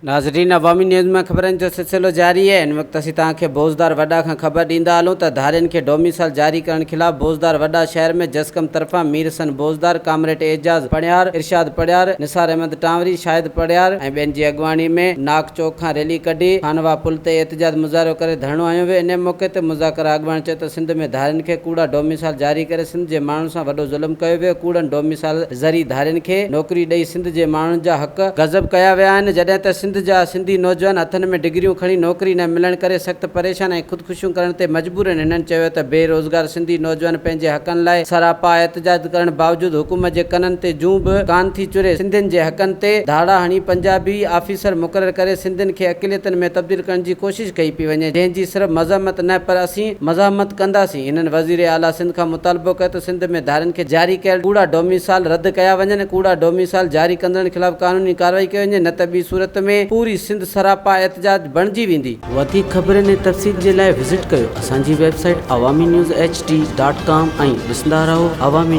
ناظرين عوامي نيوز ۾ خبرن جو سلسلو جاري آهي هن وقت اسين توهان کي بوزدار وڏا کان خبر ڏيندا هلون ته ڌارين کي ڊوميسائل جاري ڪرڻ خلاف بوزدار وڏا شهر ۾ جسقم طرفان مير حسن بوزدار، ڪامريڊ اعجاز پڻهيار، ارشاد پڻهيار، نثار احمد ٽانوري، شاهد پڻهيار ۽ ٻين جي اڳواڻي ۾ ناڪ چوڪ کان ريلي ڪڍي خانواهه پل تي احتجاج مظاهرو ڪري ڌرڻو هنيو ويو انهي موقعي تي مذاڪره اڳواڻ چيو ته سنڌ ۾ ڌارين کي ڪوڙا ڊوميسائل جاري ڪري سنڌ جي ماڻهن سان وڏو ظلم ڪيو ويو ڪوڙن ڊوميسائل ذريعي ڌارين کي نوڪري ڏئي سنڌ جي ماڻهن جا حق غضب ڪيا ويا آهن جڏهن ته سنڌ جا سنڌي نوجوان هٿن ۾ ڊگريون کڻي نوڪري نه ملڻ ڪري سخت پريشان ۽ خودڪشيون ڪرڻ تي مجبور آهن هنن چيو ته بي روزگار سنڌي نوجوان پنهنجي حقن لاء سراپا احتجاج ڪرڻ باوجود حڪومت جي ڪنن تي جون به ڪانه ٿي چري سنڌين جي حقن تي ڌاڙا هڻي پنجابي آفيسر مقرر ڪري سنڌين کي اقليتن ۾ تبديل ڪرڻ جي ڪوشش ڪئي پئي وڃي جنهن جي صرف مذمت نه پر اسين مزاحمت ڪنداسين. هنن وزير اعليٰ سنڌ کان مطالبو ڪيو ته سنڌ ۾ ڌارين کي جاري ڪيل ڪوڙا ڊوميسائل رد ڪيا وڃن ۽ ڪوڙا ڊوميسائل جاري ڪندڙن خلاف قانوني ڪارروائي ڪئي وڃي نه ته ٻي صورت ۾ پوري سنڌ سراپا احتجاج بڻجي ويندي. وڌيڪ خبرن ۽ تفصيل جي لاء وزٽ ڪيو اسان جي website Awami news H D dot com ۽ ڏسندا رهو عوامي.